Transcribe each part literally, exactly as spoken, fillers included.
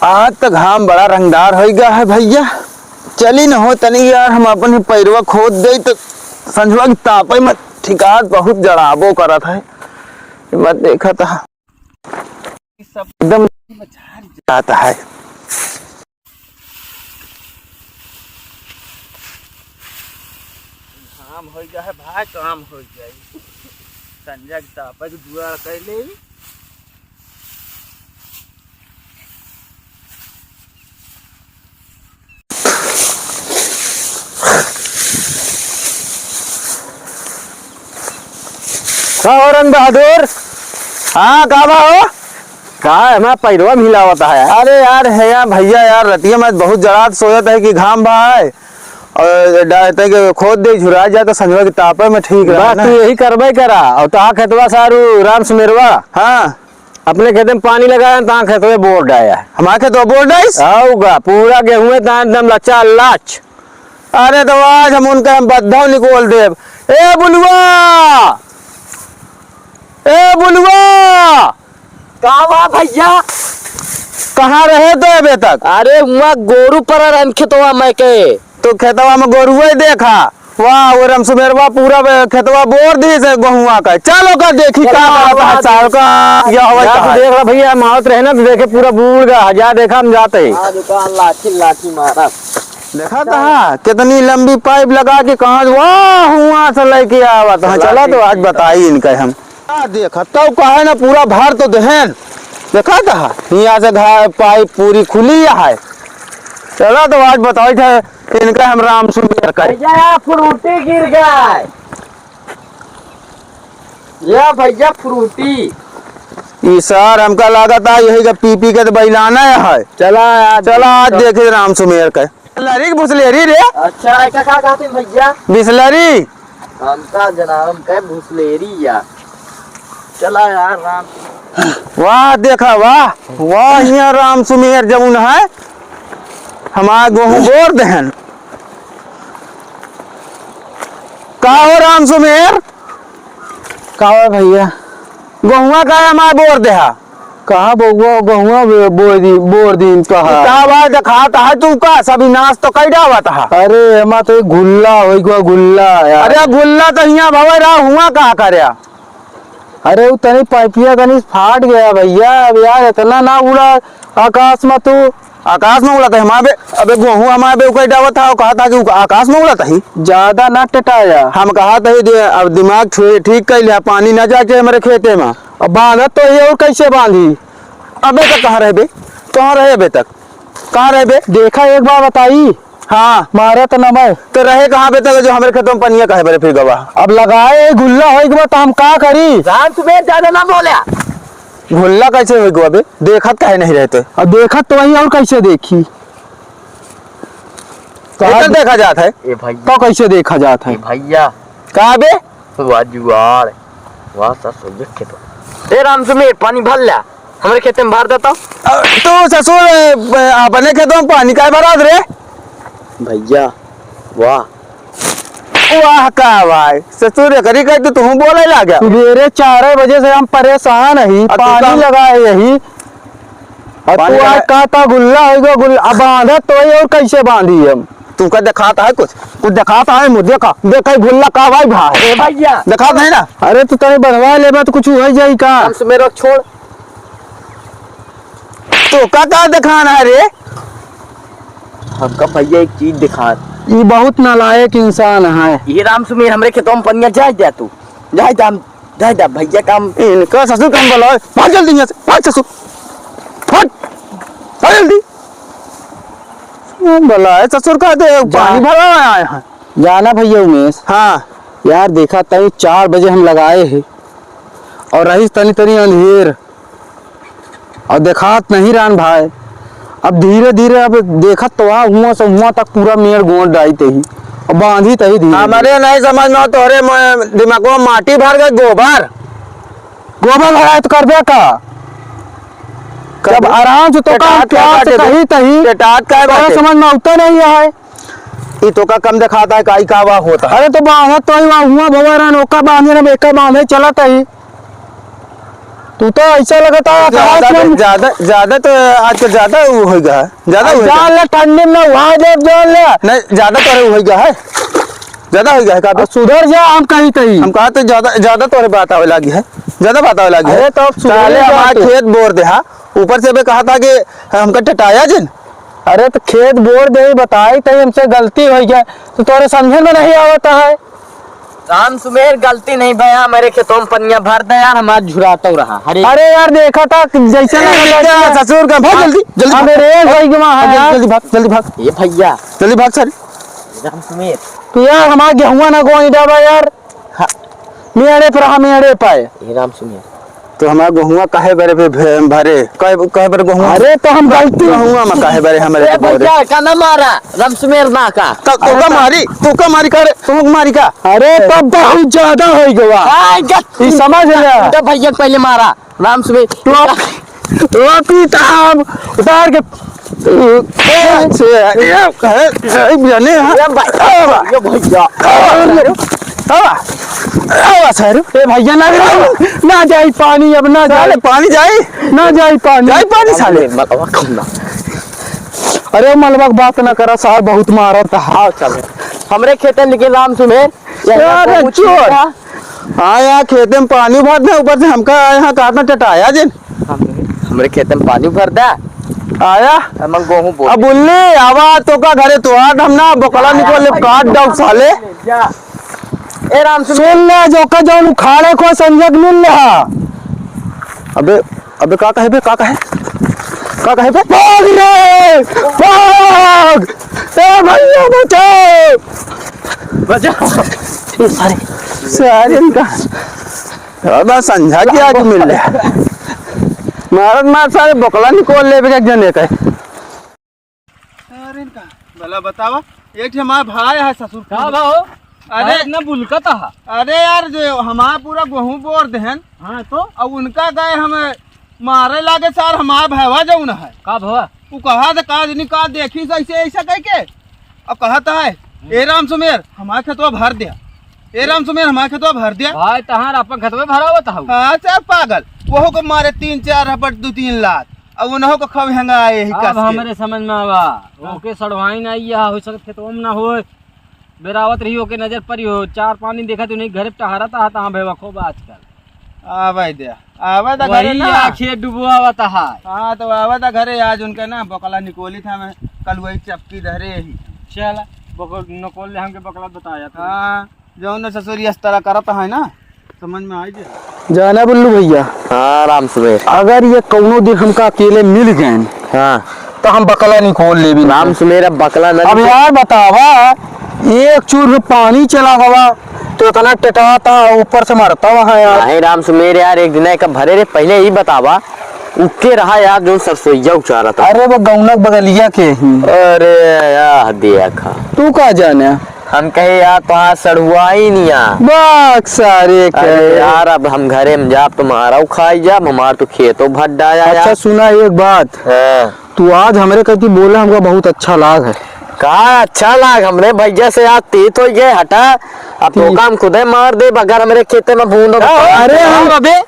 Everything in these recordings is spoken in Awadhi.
आज त घाम बड़ा रंगदार होइ गया है भइया। चली न हो तनी यार, हम अपन ही पैरवा खोद देई त संझवा की तापे में ठिकात बहुत जड़ाबो करत है। ये बात देखत है। सब एकदम जात है। घाम होइ गया है भाई, काम होइ जाई। संझा की तापे के जुगाड़ कर ले। का हो रंग बहादुर? हाँ, का बा हो? का है, हमारा पैरवा में हिलावत है। अरे यार, है यार भइया यार, रतिया में बहुत जड़ात सोयत है कि घाम बा है। और डालते के खोद दे, झुरा जाए तो संझवा की तापे में ठीक रहे बस ना। तू यही करबे करा। और तहा खेतवा सारू राम सुमेरवा। हाँ। अपने खेते में पानी लगाया, तहा खेतवे बोर डाया। हमारे खेतवा बोर डाइस? आऊगा, पूरा गेहूं तहा एकदम लचा लच। अरे तो आज हम उनका हम बद्धाव निकोल देब। ए बुलुआ, ए बुलुआ। का बा भइया? कहाँ रहे तो अबे तक? अरे, हुआं गोरू परा रहन खेतवा में के। तो खेतवा में गोरुआ ही देखा। वाह, वो राम सुमेरवा पूरा बे-, खेतवा बोर दी से गोहुआ का। चलो का देखी का चलो, करत है आवाज। साल का, या होवे यार, का तू है। देख रहा भइया, हम आवत रहे ना, तो देखे पूरा बूड़ गया। जा देखा, हम जाते हैं। हाँ, दुकान लाठी, लाठी मारा। देखा था, कितनी लंबी पाइप लगा के कहाँ, वाह, हुआं से लेके आवत है। चला चला तो आज देखी। बताई इनका हम। आ, देखा, तब कहे ना, पूरा भर तो देहन। देखा था, हियाँ से घा-, पाइप पूरी खुली है। चला, तो आज बताई थे, इनका हम राम सुमेर का। भइया, फ्रूटी गिर गए। या भइया, फ्रूटी। ई सार हमका लागत है, यही का पी पी के तो बैलाना है। चला यार, चला, आज देखे राम सुमेर का। बिसलरी की भुसलेरी रे? अच्छा, ऐसा का कहते हैं भइया? बिसलरी। हमका जनाम का भुसलेरी यार। चला यार राम। वाह, देखा, वाह, वाह, यहाँ राम सुमेर जौन है, हमार गोहूँ बोर देहन। का हो राम सुमेर? का हो भइया? गोहुआ का हमार बोर देहा? कहाँ बउआ, गोहुआ बो-, बोर दी, बोर दीन कहा? ई का बा देखात है तू का? सब नाश तो कई डावत है। अरे, एमा तो एक गुल्ला होई गवा, गुल्ला यार। अरे, गुल्ला तो हियाँ भवे रहा, हुआ का करे? अरे, उ तनी पाइपिया तनी फाट गया भइया। अब यार, इतना ना उड़ा आकाश में तू। आकाश में उड़त है, हमारे बे-, अबे गोहूँ हमारे बे उकई डावत है, कहा था कि उक-, आकाश में उड़त है। ज्यादा ना टटाया। हम कहा था, दे-, अब दिमाग छु-, ठीक कर लिया, पानी ना जाके हमारे खेते में। अब बांधत तो ही, और कैसे बांधी? अबे तक कहाँ रहे बे? कहाँ रहे अबे तक? कहाँ रहे बे? देखा, एक बार बताई। हाँ। मारा तो ना मैं। तो रहे कहाँ बे तक जो हमारे खेतों में पनिया काहे बरे फिर गवा? अब लगाए गुल्ला होई गवा तो हम का करी? राम सुमेर ज्यादा ना बोल्या। गुल्ला कैसे होई गवा बे? देखत काहे नहीं रहते? अब देखत तो वही, और कैसे देखी? इधर देखा जात है। ए भैया। तो कैसे देखा जात है? ए भैया। का बे? वाह जुआड़, वाह ससुर देखे तो। ए राम सुमेर, पानी भर ला, हमरे खेते में भर देता। अ, तू ससुर, अ, अपने खेतों में पानी काहे भरात रे? भैया, वाह। वाह का भाई, ससुर एकरी कह तू, तू बोले लागे। सुबेरे चार बजे से हम परेशान ही, अब तू पानी का लगाए यही। अब पानी तू आज लगा- कहता गुल्ला होइगा, गुल्ला। अब बांधत तो ही और कैसे बांधी हम? तुमका देखात है कुछ? कुछ देखात है मुझे? देखा, देखा ही गुल्ला का भाई भाई। ए भैया। देखात नहीं ना? अरे तू तनी बनवा लेबा तो कुछ हो जाई का? हम सुमेर छोड़। तो का, का देखाना है रे? हमका भैया एक चीज देखात। ई बहुत नालायक इंसान है। ये राम सुमेर हमरे खेतों में पनिया जाए दे तू। जाए दे हम जाए दा भैया काम। इनका ससुर काम बोला है। भाग जल्दी यहाँ से, भाग ससुर। भाग। भाग जल्दी। कौन बोला है ससुर का दे, जा। पानी भरा आए हैं। जाना भैया उमेश। हाँ। यार देखा तनी चार बजे हम लगाए हैं और रहीस तनी तनी अंधेर। और देखात नहीं रान भाई, अब धीरे धीरे अब देखत तो आ हुआ से हुआ तक पूरा मेड़ गोंद डाई तही, अब बांधी तही धीरे धीरे। हमरे नहीं समझ में, तोहरे म-, दिमाग में माटी भर गए, गोबर। गोबर भराए तो करबे का? जब आराम से तो काम प्यार से कही तही, तोहरे समझ में उतना नहीं है। ई तो का कम देखाता है, काई का बा होता है। अरे तो बांधत तो ही वहाँ हुआ भवा रहन, ओका बांधे ना, एका बांधे चलत ही। तू तो ऐसा लगता है, ज्यादा, ज्यादा, ज्यादा तो आजकल ज्यादा वो होइ गया है, ज्यादा होइ गया है। जान ले, ठंडी में ना हुआ, जब जान ले। नहीं, ज्यादा तो होइ गया है, ज्यादा होइ गया है का बे? अब सुधर जा, हम कहीं तही। हम कहा तो ज्यादा, ज्यादा तोरे बात आवे लागी है, ज्यादा बात आवे लागी है। अरे तो अब सुधर साले जा हमारा तू। खेत बोर दे, हाँ, ऊपर से बे कहा था कि हमका टटाया जिन। अरे तो खेत बोर दे, बताई तही हमसे गलती होइ गया, तो तोरे समझे में नहीं आवता है। राम सुमेर, गलती नहीं भया, मेरे खेतों में पनिया भर दे यार, हमार झुरातौ रहा। अरे अरे यार, देखा था जैसे ए, लगा क्या जैसे ससुर का, भाग हाँ, जल्दी, जल्दी भाग। अरे रे, भाई के वहाँ है जल्दी, यार। जल्दी भाग, जल्दी भाग। ये भैया। जल्दी भाग सारे। राम सुमेर। तो यार, हमार गेहुआ ना गोई डाबा यार। हाँ। मेड़े पर, हाँ, मेड़े पाए। ये राम सुमेर। तो हमार गेहुआ काहे बरे पे भे-, भरे? काहे, काहे बरे गेहुआ? अरे, तो हम गलती गेहुआ में काहे बरे हमरे ए पे बोले? भैया, का ना मारा? राम सुमेर ना का। तो, तो का मारी? तो का मारी का रे? तो का मारी का? अरे, तब बहुत ज्यादा होइ गवा। आ, गत-, ई समझ ले। तो भैया के पहले मारा। राम सुमेर। तो, तो पीता हम उतार के। ए, से, ए, ए, ए, जाने, हाँ। ए भाई, ए भैया। आवा, आवा, सारू। ए भैया, ना, ना, ना जाई पानी, अब ना साले, जाई। पानी जाई? ना जाई पानी। जाई पानी, साले। मलवा कौन ना? अरे, मलवा के बात ना करा, सार बहुत मारत है। आओ, चल। हमरे खेते में लेकिन राम सुमेर, यार, यार, बहुत चोर। चीज है। हाँ, यार, खेते में पानी भर दे, ऊपर से हमका यहाँ काटना टटाया जिन। हमरे खेते में पानी भर दे। आया? हम गेहूं बोए। अब बुल्ली, आवा तो का घरे तो आज हम ना बकला निकल ले, काट दो साले। जा। ए राम सुन। सुन ले, जो का जौन उखाड़े को संजय मिल रहा। अबे, अबे का कहे बे, का कहे? का कहे बे? भाग रे, भाग! ए भैया बचाओ! बचाओ! ए सारे, सारे इनका। अब संझा की आग मिल ले। मारत मार सारे बकला निकोल लेबे एक जने के। अरे इनका भला बतावा, एक ठे हमार भाई है ससुर का के। भाव? अरे काहे इतना बुलकत हा? अरे यार, जो हमार पूरा गेहूं बोर देहन। हाँ तो? अब उनका गए हम मारे लागे सार, हमार भैवा जौन है। का भवा? उ कहा था, का जनी का देखी से ऐसे, ऐसा कह के। अब कहत है, "ए राम सुमेर, हमार खेतवा भर द्या। ए राम सुमेर, हमार खेतवा भर द्या।" भाई, तहार अपन खेतवा भरावत हऊ। हाँ, सर पागल। वहू के मारे तीन चार हपट, दू तीन लात। अब उनहू के खब हेंगा आए ही अब कस के। हमरे समझ में आवा। हाँ। ओके सड़वाई ना आई, या हो सकत खेतवा में ना होए। बेरावत रही, ओके नजर परी हो। चार पानी देखत उन्हीं घरे पे टहरत आहत, हाँ भैया, खूब आजकल। आवे दे, आवे दा घरे वही ना। आँखें डुबवावत है। हाँ, तो आवे दा घरे, आज उनका ना बकला निकोली था, मैं कल वही चपकी धरे ही। चल, बकल निकोल ले, हमके बकला बताया था। हाँ, जौन ससुरी इस तरह करत है ना, समझ में आई जे। जाना बुल्लू भैया। हाँ, राम सुमेर। अगर ये कौनो दिन हमका अकेले मिल गए, हाँ। तो हम बकला निकोल लेबी। राम सुमेर, अब बकला ना अब निकोल। यार बतावा, एक चूर में पानी चला गवा, तो इतना टटाता, ऊपर से मरता वहाँ यार। नहीं राम सुमेर यार, एक दिन एक भरे रे, पहले ही बतावा, उके रहा यार, जो सरसोईया उचारा था। अरे वो गौनक बगलिया के ही। अरे यार, देखा। तू का जाने? हम कहे यार, तोहार सड़ुआई निया। बाक सारे अरे के। यार, अब हम घरे में जाब, तुम्हारा खाई जाब, हमार तो खेतो भर डाया अच्छा, यार। सुना एक बात। हाँ। तू आज हमरे कति बोला, हमका बहुत अच्छा लाग है। का अच्छा लाग? हमरे भैया से आज तीत होइ गए, हटा। अब तो तीत। काम खुदे मार दे, बगर हमरे खेते में बूंद हो। अरे हम अबे।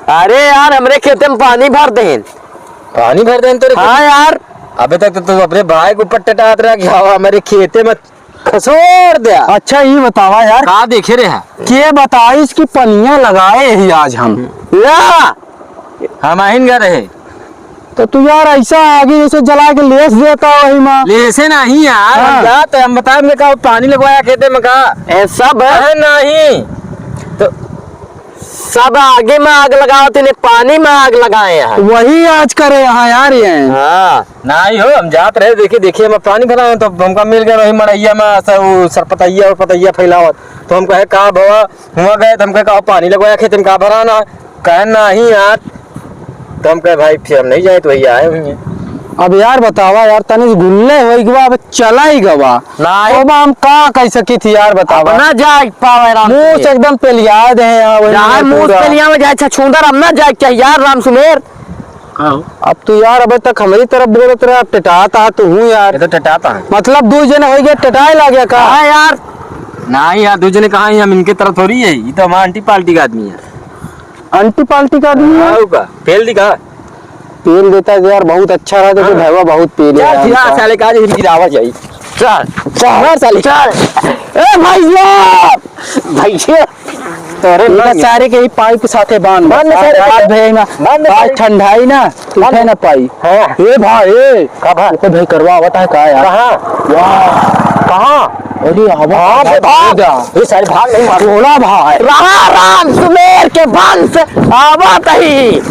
अरे यार, हमरे खेते में पानी भर देन। पानी भर देन तोरे हाँ खेते? यार। अबे तक तो तू अपने भाई के ऊपर टटात रहा कि हाँ, हमरे खेते में खसोर द्या। अच्छा, ई बतावा यार। का देखे रे है? के बताइस कि पनिया लगाए ही आज हम? या! हम आहिन घर है। तो तू यार ऐसा आगे जैसे जला के लेस देता वही माँ। लेसे नहीं यार, हाँ। हम जात है, हम बताएंगे का पानी लगवाया खेते में का? ए, सब है। अरे नहीं। तो सब आगे में आग लगावत ही, पानी में आग लगाए हैं। वही आज करे यहाँ यार ये। हाँ। नाही हो, हम जात रहे, देखिए, देखिए, हम पानी भरावे, तो हमका मिल गए वही मड़ैया में, ऐसा वो सरपतैया और पतैया फैलावत। तो हम कहे, "का भवा, हुआ गए?" तो हम कहे, "का पानी लगवाया खेत में, का भराना?" कहे, "नहीं यार।" तो हम कहे, "भाई, फिर हम नहीं जाए, तो वही आए हुए हैं।" अब यार बतावा यार, तनी गुल्ले होई गवा, अब चला ही गवा। नाही। अब हम का कह सकी थी यार, बतावा। अब ना जाए पावे राम मुंह से सुमेर। एकदम पेलिया दे हैं यहाँ, वही जहाँ में मुंह पूरा। पेलिया में जाए, छछूंदर, अब ना जाए चाहिए यार, राम सुमेर। का हो? अब तू यार अबे तक हमरी तरफ बोलत रहे, अब टिटात आ तू हूँ यार। ये तो टिटात आ। मतलब दू जने होइ गए, टिटाए लाग गया का? हाँ यार। नाही यार, दू जने कहाँ हैं, हम इनके तरफ थोड़ी है, ये तो हमारा आंटी पार्टी का आदमी है। आंटी पार्टी का आदमी है। आओ का? पेल दी का? पेल देता तो यार बहुत अच्छा रहता, तो हाँ। भैया बहुत पेल चल, है फिर आ, हमका। साले का आज हिल गिरावा जाई। चल, चल, चल, साले। चल। ए भाई साहब! भैया! अरे इनका ना। सारे के ही पाइप के साथे बांध। बांध सारे रात के। भैया ना, बांध आज सारे। ठंडाई ना, तो बंद। उठे ना पाई। हाँ। ए भाई, ए। का भाई? ओकर भाई करवा आवत है का यार? कहाँ? वाह। कहाँ? अरे, आवत हाँ, है, भाग। जा। ये सारे भाग नहीं मार। भोला भाई। राम राम सुमेर के वंश आवत ही।